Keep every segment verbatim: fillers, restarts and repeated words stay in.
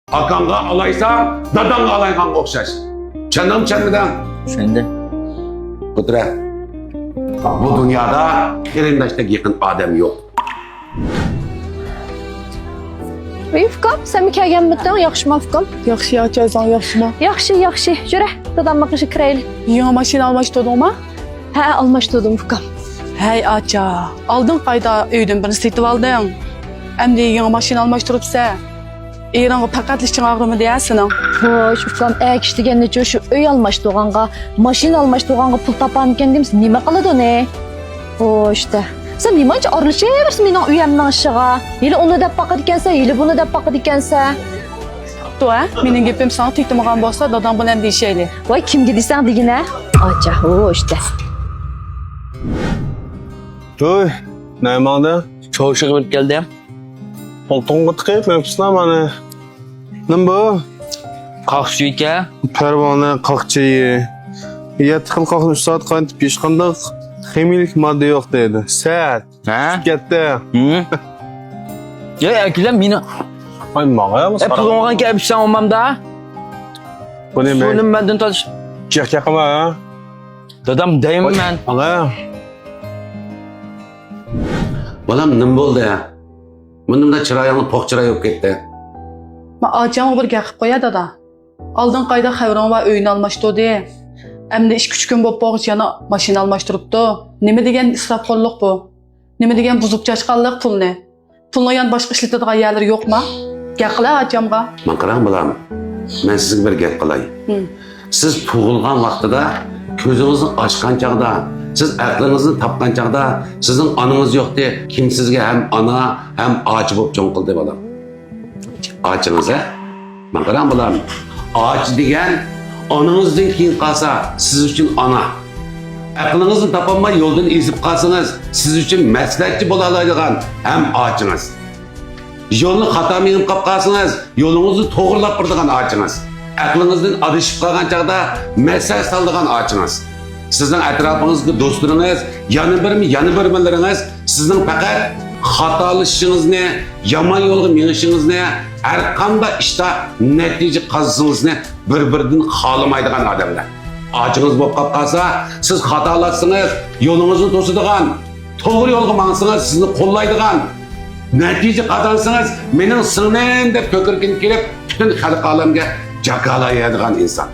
ئاكاڭغا ئالايسەن، داداڭغا ئالايغانغا ئوخشاش. چۈشەندىڭمۇ، چۈشەنمىدىڭ؟ چۈشەندىم. ئولتۇرە. بۇ دۇنيادا قېرىنداشتەك يېقىن ئادەم يوق. ۋىي، ئۇكام، سەنمۇ كەلگەنمىتىڭ؟ ياخشىما، ئۇكام؟ ياخشى، ئاچا، ئۆزۈڭ ياخشىما؟ ياخشى، ياخشى. يۈرە، دادامنىڭ قېشىغا كىرەيلى. يېڭى ماشىنا ئالماشتۇردۇڭما؟ ھە، ئالماشتۇردۇم، ئۇكام. ھەي، ئاچا، ئالدىنقى ئايدا ئۆيدىن بىرنى سېتىۋالدىڭ. ئەمدى يېڭى ماشىنا ئالماشتۇرۇپسەن. ئېرىڭغا پەقەتلا ئىچىڭ ئاغرىمىدى ھە سېنىڭ؟ خوش، ئۇكام، ئەگىشتى دېگەننىچۇ، شۇ ئۆي ئالماشتۇرغانغا، ماشىنا ئالماشتۇرغانغا پۇل تاپارمىكەن دېمىسە، نېمە قىلىدۇ نى؟ خوش دە. سەن نېمانچە ئارىلىشىۋېرىسەن مېنىڭ ئۆيەمنىڭ ئىشىغا؟ ھېلى ئۇنى دەپ باقىدىكەنسەن، ھېلى بۇنى دەپ باقىدىكەنسەن. بوپتۇ ھە، مېنىڭ گېپىم ساڭا تېتىمىغان بولسا، داداڭ بىلەن دېيىشەيلى. ۋاي، كىمگە دېسەڭ دېگىنە؟ ئاچا، خوش دە. ھوي، نەماڭدە؟ چوشىغا بېرىپ كەلدىم. قولتۇقۇڭغا تىقىپ مېڭىپسىلا مانا. نېمە بۇ؟ قاقچى ئىكەن. پەرۋانە قاقچىيى. يەتتە خىل قاقنى ئۈچ سائەت قاينىتىپ ھېچقانداق خىمىيىلىك ماددا يوق دەيدۇ. سەت. ھە؟ كەتتى. ھىم. يا ئەكىلەم مېنى. ئاي ماڭا. ئە پۇلۇڭغا كەپسەن ئومامدا. بۇنى مەن. سۇنى مەندىن تارتىش. چېق چېقىما. دادام دەيمەن مەن. ماڭا. بالام، نېمە بولدى؟ مۇندىمدا چىرايىڭ پوق چىراي بولۇپ كەتتى. ما ئاچامغا بىر گەپ قىلىپ قويا دادا. ئالدىنقى ئايدا خەۋىرىڭ بار، ئۆينى ئالماشتۇردى. ئەمدى ئىككى ئۈچ كۈن بولۇپ بولغۇچە يەنە ماشىنا ئالماشتۇرۇپتۇ. نېمە دېگەن ئىسراپخورلۇق بۇ؟ نېمە دېگەن بۇزۇپ چاچقانلىق پۇلنى؟ پۇلنىڭ يەنە باشقا ئىشلىتىدىغان يەرلىرى يوقما؟ گەپ قىلە ئاچامغا. ماڭا قاراڭ بالام، مەن سىزگە بىر گەپ قىلاي. ھىم. سىز تۇغۇلغان ۋاقتىدا كۆزىڭىزنى ئاچقان چاغدا، سىز ئەقلىڭىزنى تاپقان چاغدا سىزنىڭ ئانىڭىز يوقتى. كىم سىزگە ھەم ئانا، ھەم ئاچا بولۇپ چوڭ قىلدى بالام؟ ئاچىڭىز، ھە؟ ماڭا قاراڭ بالام، ئاچا دېگەن ئانىڭىزدىن كېيىن قالسا سىز ئۈچۈن ئانا. ئەقلىڭىزنى تاپالماي يولدىن ئېزىپ قالسىڭىز سىز ئۈچۈن مەسلىھەتچى بولالايدىغان ھەم ئاچىڭىز. يولنى خاتا مېڭىپ قاپ قالسىڭىز يولىڭىزنى توغرىلاپ بېرىدىغان ئاچىڭىز. ئەقلىڭىزدىن ئادىشىپ قالغان چاغدا مەسلىھەت سالىدىغان ئاچىڭىز. سىزنىڭ ئەتراپىڭىزدىكى دوستلىرىڭىز، يەنە بىرمۇ، يەنە بىرمىلىرىڭىز سىزنىڭ پەقەت خاتالىشىشىڭىزنى، يامان يولغا مېڭىشىڭىزنى، ھەر قانداق ئىشتا نەتىجە قازىنىشىڭىزنى بىر-بىرىدىن خالىمايدىغان ئادەملەر. ئاچىڭىز بولۇپ قاپ قالسا، سىز خاتالاشسىڭىز يولىڭىزنى توسىدىغان، توغرا يولغا ماڭسىڭىز سىزنى قوللايدىغان، نەتىجە قازانسىڭىز مېنىڭ سىڭلىم دەپ كۆكرىكىنى كېرىپ پۈتۈن خەلق ئالەمگە جاكارلايدىغان ئىنسان.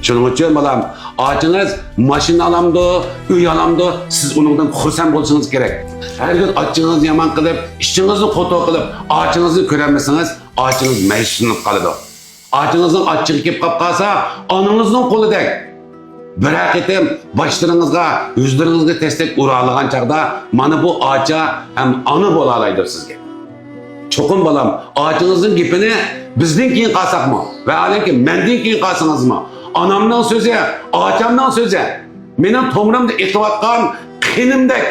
شۇنىڭ ئۈچۈن بالام، ئاچىڭىز ماشىنا ئالامدۇ، ئۆي ئالامدۇ، سىز ئۇنىڭدىن خۇرسەن بولۇشىڭىز كېرەك. ھەرگىز ئاچىڭىزنى يامان قىلىپ، ئىچىڭىزنى قوتۇق قىلىپ، ئاچىڭىزنى كۆرەلمىسىڭىز، ئاچىڭىز مەيۈسلىنىپ قالىدۇ. ئاچىڭىزنىڭ ئاچچىقى كېلىپ قاپ قالسا، ئانىڭىزنىڭ قولىدەك. بىرەر قېتىم باشلىرىڭىزغا، يۈزلىرىڭىزگە تەستەك ئۇرالىغان چاغدا، مانا بۇ ئاچا ھەم ئانا بولالايدۇ سىزگە. چوقۇم بالام، ئاچىڭىزنىڭ گېپىنى بىزدىن كېيىن قالساقمۇ، ۋەئالەيكى مەندىن كېيىن قالسىڭىزمۇ، ئانامنىڭ سۆزى، ئاچامنىڭ سۆزى، مېنىڭ تومۇرۇمدا ئېقىۋاتقان قېنىمدەك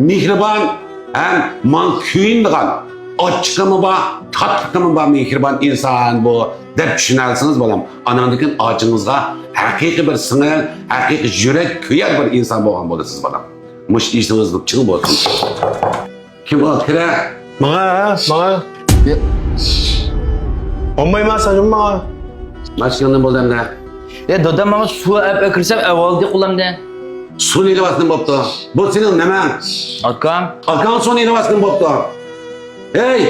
مېھرىبان ھەم ماڭا كۆيۈنىدىغان، ئاچچىقىمۇ بار، تاتلىقىمۇ بار مېھرىبان ئىنسان بۇ، دەپ چۈشىنەلىسىڭىز بالام، ئاناندىن كېيىن ئاچىڭىزغا ھەقىقىي بىر سىڭىل، ھەقىقىي يۈرەك كۆيەر بىر ئىنسان بولغان بولىسىز بالام. مۇشۇ ئېسىڭىزدە چىڭ بولسۇن. كىم ئۇ؟ كىرە. ماڭا، ھە؟ ماڭا. بولمايما ساجىم ماڭا. ماشىنىڭ نېمە بولدى ئەمدى؟ ئە، دادا ماڭا سۇ ئەپ ئەكىرسەم ئەۋالدى قولۇمدىن. سۇنى ئېلىۋاتسىن بوپتۇ. بۇ سېنىڭ نېمەڭ؟ ئاكام. ئاكاڭ سۇنى ئېلىۋاتسىن بوپتۇ. ھەي!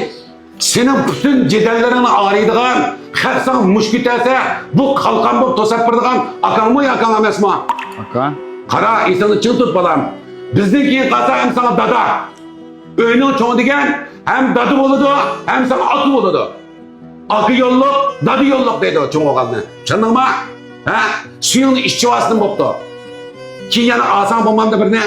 سېنىڭ پۈتۈن جېدەللىرىڭنى ئاڭلايدىغان، خەق ساڭا مۇش كۆتەرسە، بۇ قالقان بولۇپ توساپ بېرىدىغان ئاكاڭمۇ يا ئاكاڭ ئەمەسمۇ؟ ئاكا. قارا، ئېسىڭنى چىڭ تۇت، بالام. بىزدىن كېيىن قالسا ھەم ساڭا دادا، ئۆينىڭ چوڭى دېگەن ھەم دادا بولىدۇ، ھەم ساڭا ئاكا بولىدۇ. ئاكا يوللۇق، دادا يوللۇق دەيدۇ چوڭ ئوغۇلنى. چۈشەندىڭما؟ ھە؟ سۈيۈڭنى ئىچىۋالسۇن بوپتۇ. كېيىن يەنە ئالساڭ بولمامدۇ بىرنى؟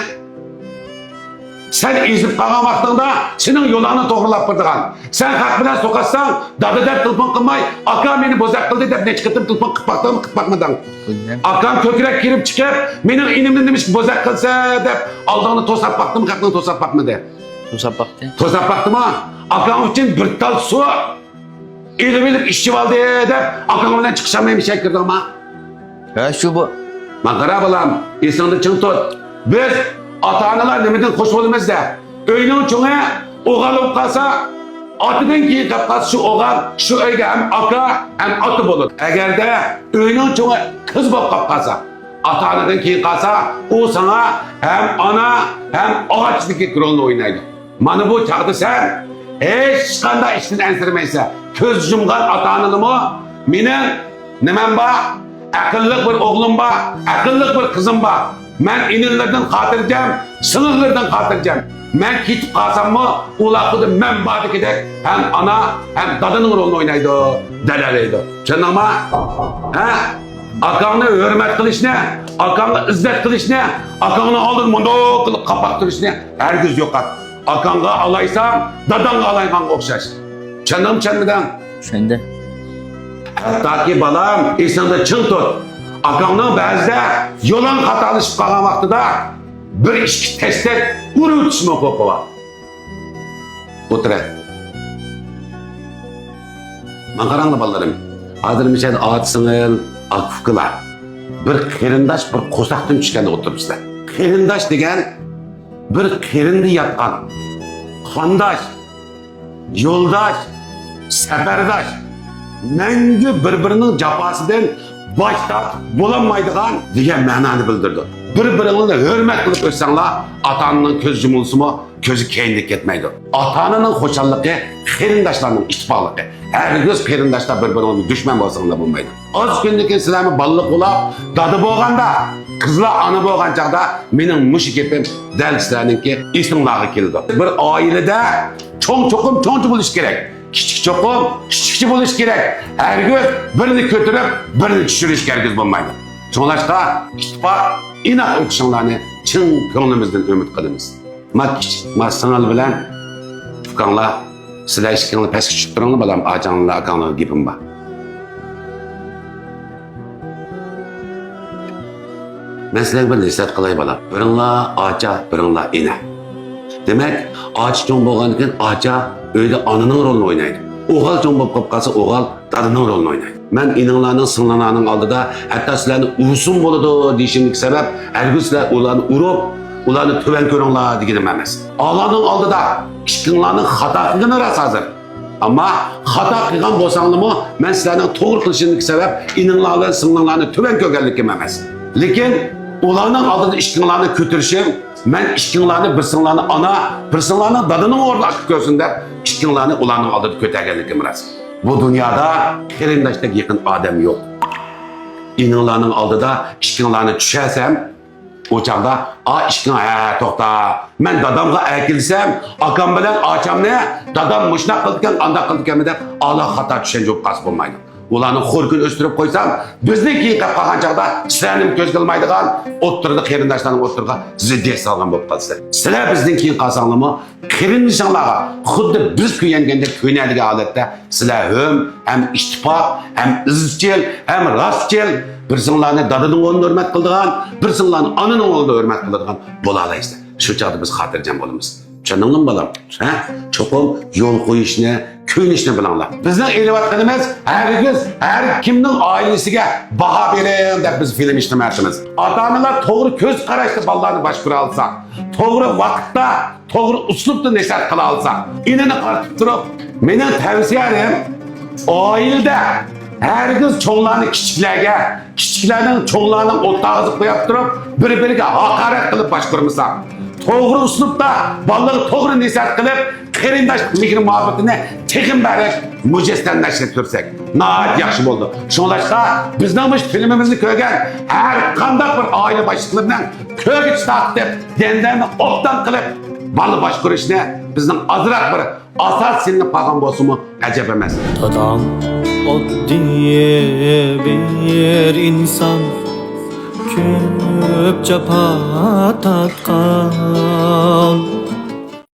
سەن ئېزىپ قالغان ۋاقتىڭدا سېنىڭ يولۇڭنى توغرىلاپ بېرىدىغان. سەن خەق بىلەن سوقۇشساڭ، دادا دەپ تېلېفون قىلماي، ئاكا مېنى بوزەك قىلدى دەپ نەچچە قېتىم تېلېفون قىلىپ باقتىڭمۇ، قىلىپ باقمىدىڭ؟ قىلدىم. ئاكام كۆكرەك كىرىپ چىقىپ، مېنىڭ ئىنىمنى نېمىشقا بوزەك قىلسا دەپ ئالدىڭنى توساپ باقتىمۇ، خەقنىڭ توساپ باقمىدى. توساپ باقتى. توساپ باقتىمۇ؟ ئاكاڭ ئۈچۈن بىر تال سۇ ئېلىۋېلىپ ئىچىۋالدى دەپ، ئاكاڭ بىلەن چىقىشالماي مىشەگە كىردىڭما؟ ھە، شۇ بۇ. ماڭا قارا، بالام، ئېسىڭدە چىڭ تۇت. بىز ئاتا-ئانىلار نېمىدىن خۇش بولىمىز دە؟ ئۆينىڭ چوڭى ئوغۇل بولۇپ قالسا، ئاتىدىن كېيىن قېلىپ قالسا شۇ ئوغۇل، شۇ ئۆيگە ھەم ئاكا، ھەم ئاتا بولىدۇ. ئەگەردە ئۆينىڭ چوڭى قىز بولۇپ قېلىپ قالسا، ئاتا-ئانىدىن كېيىن قالسا، ئۇ ساڭا ھەم ئانا، ھەم ئاغاچتىكى رولنى ئوينايدۇ. مانا بۇ چاغدا سەن ھېچقانداق ئىشتىن ئەنسىرىمەيسەن. كۆز يۇمغان ئاتا-ئانىلىمۇ مېنىڭ نېمەم بار؟ ئەقىللىق بىر ئوغلۇم بار، ئەقىللىق بىر قىزىم بار. مەن ئىنىلىرىدىن خاتىرجەم، سىڭىللىرىدىن خاتىرجەم. مەن كېتىپ قالساممۇ، ئۇلار خۇددى مەن باردىكىدەك ھەم ئانا، ھەم دادىنىڭ رولىنى ئوينايدۇ، دەلەيلەيدۇ. چۈشەندىڭما؟ ھە؟ ئاكاڭنى ھۆرمەت قىلىشنى، ئاكاڭغا ئىززەت قىلىشنى، ئاكاڭنىڭ ئالدىدا مۇنداق قىلىپ قاپاق تۇرۇشنى ھەرگىز يوقات. ئاكاڭغا ئالايساڭ، داداڭغا ئالايغانغا ئوخشاش. چۈشەندىڭمۇ، چۈشەنمىدىڭ؟ چۈشەندىم. ھەتتاكى بالام، ئېسىڭدە چىڭ تۇت. ئاكاڭنىڭ بەزىدە يولۇڭ خاتالىشىپ قالغان ۋاقتىدا بىر ئىككى تەستەك ئۇرۇۋېتىشمۇ ھوقۇقى بار. ئولتۇرە. ماڭا قاراڭلار بالىلىرىم. ھازىر مىشەدە ئاچا-سىڭىل، ئاكا-ئۇكىلار، بىر قېرىنداش، بىر قورساقتىن چۈشكەندە ئولتۇرۇپسىلەر. قېرىنداش دېگەن بىر قېرىندا ياتقان قانداش، يولداش، سەپەرداش، مەڭگۈ بىر-بىرىنىڭ جاپاسىدىن باش تارتىپ بولالمايدىغان دېگەن مەنانى بىلدۈرىدۇ. بىر-بىرىڭلارنى ھۆرمەت قىلىپ ئۆتسەڭلار، ئاتا-ئانىنىڭ كۆز يۇمۇلسىمۇ، كۆزى كەينىدىن كەتمەيدۇ. ئاتا-ئانىنىڭ خۇشاللىقى قېرىنداشلارنىڭ ئىتتىپاقلىقى. ھەرگىز قېرىنداشلار بىر-بىرىڭلارنى دۈشمەن بولساڭلار بولمايدۇ. ئاز كۈندىن كېيىن سىلەرمۇ بالىلىق بولاپ، دادا بولغاندا، قىزلار ئانا بولغان چاغدا مېنىڭ مۇشۇ گېپىم دەل سىلەرنىڭكى ئېسىڭلارغا كېلىدۇ. بىر ئائىلىدە چوڭ چوقۇم چوڭچە بولۇش كېرەك. كىچىك چوقۇم كىچىكچە بولۇش كېرەك. ھەرگىز بىرنى كۆتۈرۈپ، بىرنى چۈشۈرۈش ھەرگىز بولمايدۇ. شۇڭلاشقا ئىتتىپاق، ئىناق ئۆتۈشۈڭلارنى چىن كۆڭلىمىزدىن ئۈمىد قىلىمىز. ما كىچىك، ما سىڭىل بىلەن ئۇكاڭلار، سىلەر ئىككىڭلار پەسكە چۈشۈپ تۇرۇڭلار، بالام، ئاچاڭلار، ئاكاڭلارغا گېپىم بار. مەن سىلەرگە بىر نەسىھەت قىلاي، بالام. بىرىڭلار ئاچا، بىرىڭلار ئىنە. دېمەك، ئاچا چوڭ بولغاندىن كېيىن ئاچا ئۆيدە ئانىنىڭ رولىنى ئوينايدۇ. ئوغۇل چوڭ بولۇپ قېلىپ قالسا، ئوغۇل دادىنىڭ رولىنى ئوينايدۇ. مەن ئىنىڭلارنىڭ، سىڭلىڭلارنىڭ ئالدىدا ھەتتا سىلەرنى ئۇرسۇن بولىدۇ دېيىشىمدىكى سەۋەب، ھەرگىز سىلەر ئۇلارنى ئۇرۇپ، ئۇلارنى تۆۋەن كۆرۈڭلار دېگىنىم ئەمەس. ئاللانىڭ ئالدىدا ئىككىڭلارنىڭ خاتا قىلغىنى راست ھازىر. ئەمما خاتا قىلغان بولساڭلارمۇ، مەن سىلەرنىڭ توغرا قىلىشىمدىكى سەۋەب ئىنىڭلار بىلەن سىڭلىڭلارنى تۆۋەن كۆرگەنلىكىم ئەمەس. لېكىن ئۇلارنىڭ ئالدىدا ئىككىڭلارنى كۆتۈرۈشۈم، مەن ئىككىڭلارنى، بىرسىڭلارنى ئانا، بىرسىڭلارنى دادىنىڭ ئورنىدا ئاكا كۆرسۇن دەپ، ئىككىڭلارنى ئۇلارنىڭ ئالدىدا كۆتەرگەنلىكىم راست. بۇ دۇنيادا قېرىنداشتەك يېقىن ئادەم يوق. ئىنىڭلارنىڭ ئالدىدا ئىككىڭلارنى چۈشەرسەم، ئۇ چاغدا، ئا، ئىككىڭ، ھە، توختا. مەن دادامغا ئەكېلسەم، ئاكام بىلەن ئاچامنى دادام مۇشۇنداق قىلىدىكەن، ئانداق قىلىدىكەنمۇ دەپ، ئالا خاتا چۈشەنچە بولۇپ قالسا بولمايدۇ. ئۇلارنى خور كۈن ئۆستۈرۈپ قويسام، بىزنىڭ كېيىن قېلىپ قالغان چاغدا سىلەرنىمۇ كۆزگە ئىلمايدىغان، ئوتتۇرىدا قېرىنداشلارنىڭ ئوتتۇرىغا زىددىيەت سالغان بولۇپ قالىسىلەر. سىلەر بىزدىن كېيىن قالساڭلارمۇ، قېرىندىشىڭلارغا خۇددى بىز كۆيۈنگەندەك كۆيۈنەلىگەن ھالەتتە سىلەر ھۆم، ھەم ئىتتىپاق، ھەم ئىزچىل، ھەم راستچىل، بىرسىڭلارنى دادىنىڭ ئورنىدا ھۆرمەت قىلىدىغان، بىرسىڭلارنى ئانىنىڭ ئورنىدا ھۆرمەت قىلىدىغان بولالايسىلەر. شۇ چاغدا بىز خاتىرجەم بولىمىز. چۈشەندىڭمۇ، بالام؟ ھە؟ چوقۇم يول قويۇشنى، كۆيۈنۈشنى بىلىڭلار. بىزنىڭ ئېلىۋاتقىنىمىز ھەرگىز ھەر كىمنىڭ ئائىلىسىگە باھا بېرىڭ دەپ بىز فىلىم ئىشلىمەيۋاتىمىز. ئاتا-ئانىلار توغرا كۆز قاراشتا بالىلارنى باشقۇرالىسا، توغرا ۋاقىتتا، توغرا ئۇسلۇبتا نەسىھەت قىلالىسا، ئىنىنى قارىتىپ تۇرۇپ، مېنىڭ تەۋسىيەم، ئائىلىدە ھەرگىز چوڭلارنى كىچىكلەرگە، كىچىكلەرنىڭ چوڭلارنىڭ ئوتتۇرىغا قويۇپ تۇرۇپ، بىر-بىرىگە ھاقارەت قىلىپ باشقۇرمىسا، توغرا ئۇسلۇبتا بالىلارغا توغرا نەسىھەت قىلىپ، قېرىنداشلىق مېھرى-مۇھەببىتىنى تېخىمۇ بەرك مۇجەسسەملەشتۈرۈپ تۇرساق، ناھايىتى ياخشى بولىدۇ. شۇڭلاشقا بىزنىڭ مۇشۇ فىلىمىمىزنى كۆرگەن ھەر قانداق بىر ئائىلە باشلىقلىرىنىڭ كۆرگۈچى تارتىپ، دەندەننى ئوبدان قىلىپ، بالا باشقۇرۇشنى بىزنىڭ ئازراق بىر ئاساس سېلىنىپ قالغان بولسىمۇ ئەجەب ئەمەس. داداڭ ئاددىي بىر ئىنسان، كۆپ جاپا تارتقان.